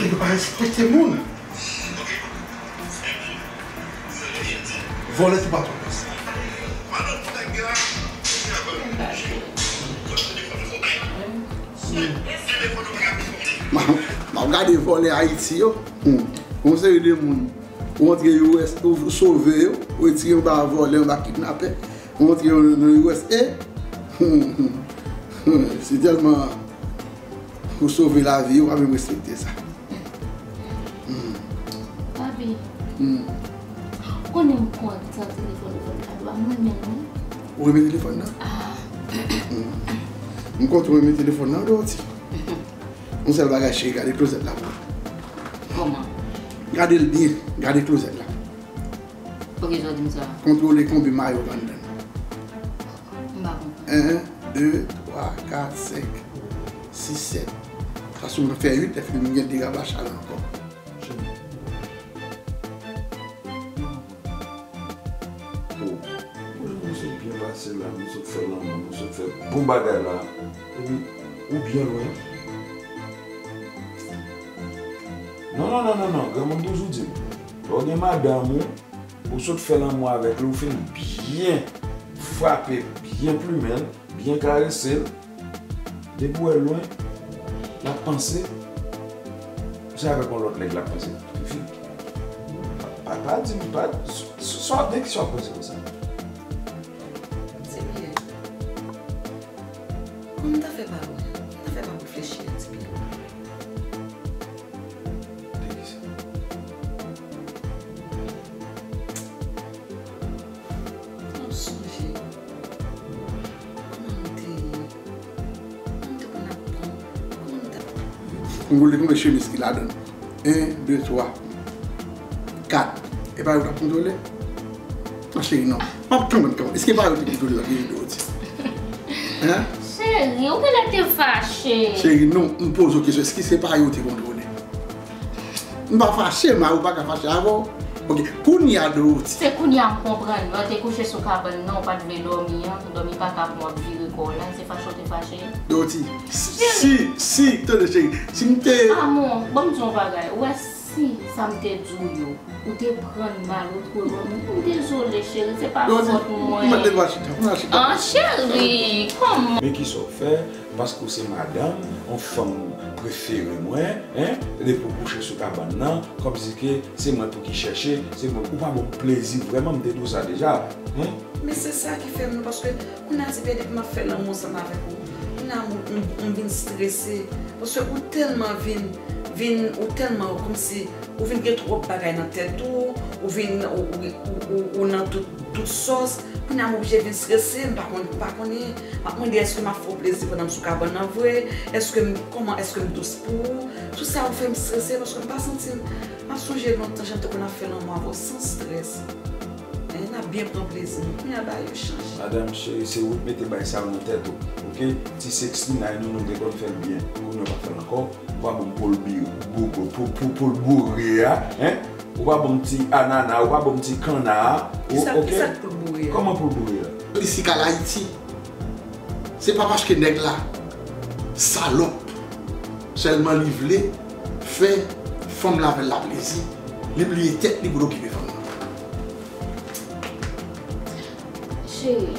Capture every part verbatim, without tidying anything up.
Yo pa respekte moun. Vòlè tou patwon. M ap gade vòlè Ayiti yo. Hmm. Yon seri de moun. Ou antre U S, ou sove yo, ou retire yo anba vòlè, anba kidnapè. Ou antre yo nan U S A. Se tèlman pou sove lavi yo, pa menm respekte sa. Hmm. Papi, hmm, ou konnen m kontan telefòn ou fè m kado a, mwen menm, wi. Ou renmen telefòn nan? Ah. Hmm. M kontan ou renmen telefòn nan, Dorothy. Yon sèl bagay, cheri, gade klozèt la pou mwen. Kòman? Gade l byen, gade klozèt la. Poukisa w di m sa? Kontwole konbyen mayo k anndan l. M pa konprann. En, de, twa, kat, senk, sis, sèt. Sa sou mwen fè uit, lè fini m gen de rabach la ankò. Oh, bonjou, nou sot byen pase la, nou sot fè lanmou, nou sot fè bon bagay la. Epi, ou byen lwen. Non, non, non, non, non, granmoun toujou di m, lè w gen madanm ou, ou sot fè lanmou avèk li, ou fin byen frape, byen plimen l, byen karese l. Depi w wè l lwen, l ap panse. Se avèk yon lòt nèg l ap panse. Fi, pa, pa, pa di m, pa, s-, s-, sa w gen ki sa w panse konsa? Ti Pyè. Kòman m ta fè pa wè? M ta fè pa reflechi a, Ti Pyè. De kisa? M ap sonje kòman nou te ye. Kòman nou te konn ap pran, kòman nou t ap. M konn konte konbyen chemiz ki ladan l. En, de, twa, kat. E pa yo k ap kontwole? Non, cheri, non. M ap kanmenm, kanmenm. Èske pa yo te kontwole lòt yo, Dorothy? Hein? Cheri, ou genlè te fache. Cheri, non, m poze w kesyon. Èske se pa yo te kontwole? M pa fache, mari w pa ka fache avè w. Ok, kounye a, Dorothy. Se kounye a m konprann. Lè w te kouche sou kabann nan, ou pa t vle dòmi an, dòmi pa ka pou w ap vire kò w la, se fache w te fache. Dorothy, si, si, si, tande cheri, si m te. Amou, ban m di w yon bagay. Ou wè si sa m te di w yo, ou te pran l mal, ou twò dòmi. M dezole, cheri, se pa fòt mwen. Dorothy, m mande w chita, m chita. An, cheri, kòman? Men kisa w fè? Paske w se madanm, yon fanm prefere mwen, en, depi w kouche sou kabann nan, kòmsi ke se mwen pou ki chèche, se mwen, ou pa ban m plezi vrèman, m te di w sa deja, en. Men se sa ki fè m, paske kounye a, Ti Pyè, depi m ap fè lanmou ansanm avèk ou, kounye a, m, m, m vin strese, paske ou tèlman vin, vin, ou tèlman kòmsi ou vin gen twòp bagay nan tèt ou, ou vin, ou, ou, ou, ou, ou nan tout, tout sòs. Kounye a m oblije vin strese, m pa konn, m pa konnen. M ap mande èske m ap fè w plezi pandan m sou kabann nan vre? Èske m, kòman, èske m dous pou ou? Tout sa yo fè m strese paske m pa santi m, m ap sonje lontan jan m te konn ap fè lanmou avè w san strès. Hein, n ap byen pran plezi nou. Kounye a bagay yo chanje. Madanm cheri, se ou k mete bagay sa yo nan tèt ou, ok? Ti sexy night nou, nou te konn fè l byen. Kounye a w pa fè l ankò. Ou pa ban m polbi, bo, bo, pou, pou, poul boure a, en? Ou pa ban m ti anana, ou pa ban m ti kanna a. Kisa, ok? Kisa k poul boure a? Kòman poul boure a? Li si k al Ayiti. Se pa paske nèg la salòp. Sèlman li vle fè fanm la avè l la plezi. Li bliye tèt li pou l okipe fanm nan. Cheri,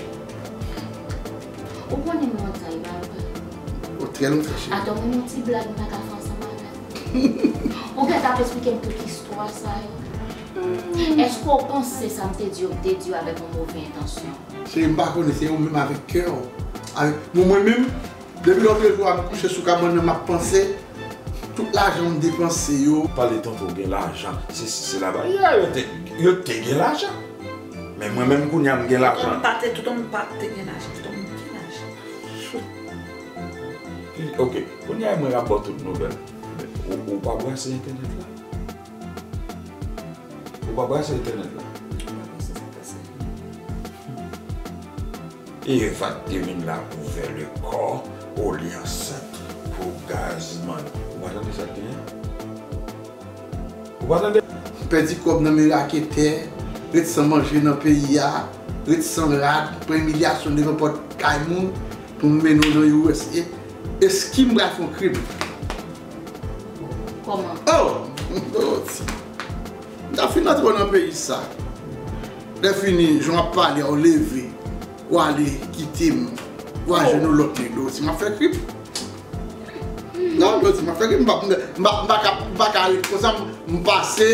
ou konnen m lontan, e pa vre? Ou trè lontan, cheri. Atò, mwen yon ti blag m ta ka fè ansanm avè w. Ou gentan ap esplike m tout istwa sa yo. Èske w panse sa m te di yo, m te di yo avèk yon move entansyon? Cheri, m pa konnen, se ou menm avèk kè w. Avèk, bon, mwen menm, depi lòtrejou a, m kouche sou kabann nan, m ap panse tout lajan m depanse yo. Pale tankou w gen lajan. Se, se, se la ba, yo, yo te, yo te gen lajan. Men mwen menm kounye a m gen lajan. Tout moun pa te, tout moun pa te gen lajan. Tout moun gen lajan. Ok, kounye a mwen ap ba w tout nouvèl. Ou, ou pa brase entènèt la? Ou pa brase entènèt la? Ou pa brase sa pase. Eva te vin la pou fè le kò, olye ansent pou Gazman. Ou pa tande sa k genyen? Ou pa tande? Pèdi kòb nan men raketè, ret san manje nan peyi a, ret san rad, pran imilyasyon devan pòt kay moun pou m mennen w nan U S A. Èske m pral fè yon krim? Kòman? Oh, Doti. M ta fin antre w nan peyi sa. Lè fini, jan w ap pale a, w leve, w ale kite m, w al jwenn yon lòt nèg, Doti. M ap fè krip. Non, Doti, m ap fè krip. M pa, m pa, m pa ka, m pa ka ret konsa, m, m pase,